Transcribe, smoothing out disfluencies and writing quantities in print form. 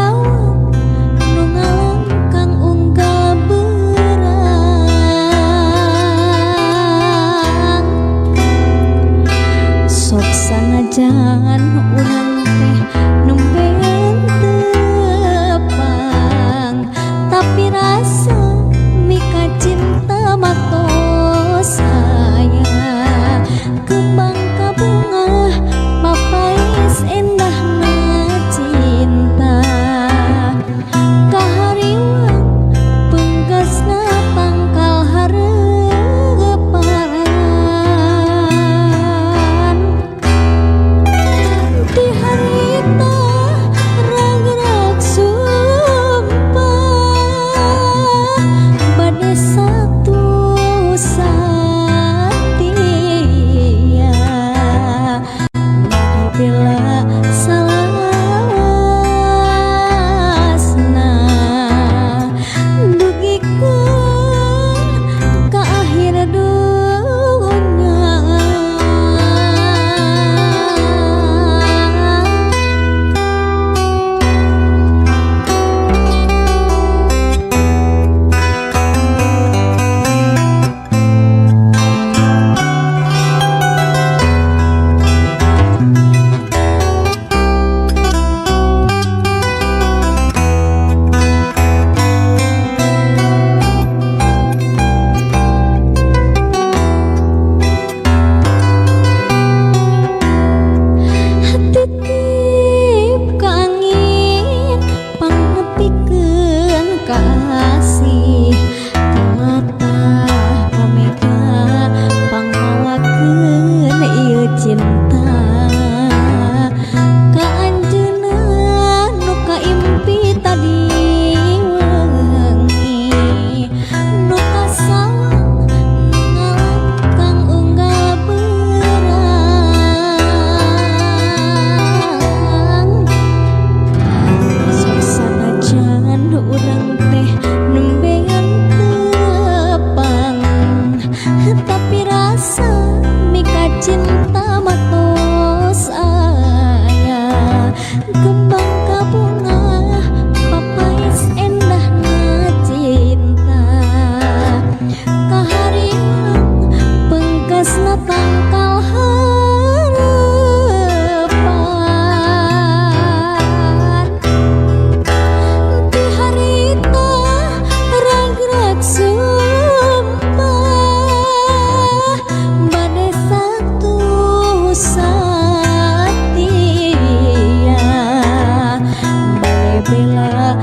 Kasawang nu ngalangkang unggal beurang. Sok sanajan urang teh nembean tepang, tapi rasa mika cinta mah tos aya. Kembang kabungah mapais endahna cinta, kahariwang penggasna tangkal hareupan. Di harita ragrag sumpah bade satu satia, bade bela salawasna dugikeun ka akhir dunya. Titip ka angin pangnepikeun kasih, kalatah ka mega pangmawakeun ieu cinta. Ka anjeunna nu kaimpi tadi wengi, nu kasawang nu ngalangkang unggal beurang. Sok sanajan urang teh nembean tepang, tapi rasa mika cinta mah tos aya. Kembang kabungah papais endahna cinta, kahariwang pengkasna tangkal hareupan. Di harita ragrag sumpah bade satu satia, bade bela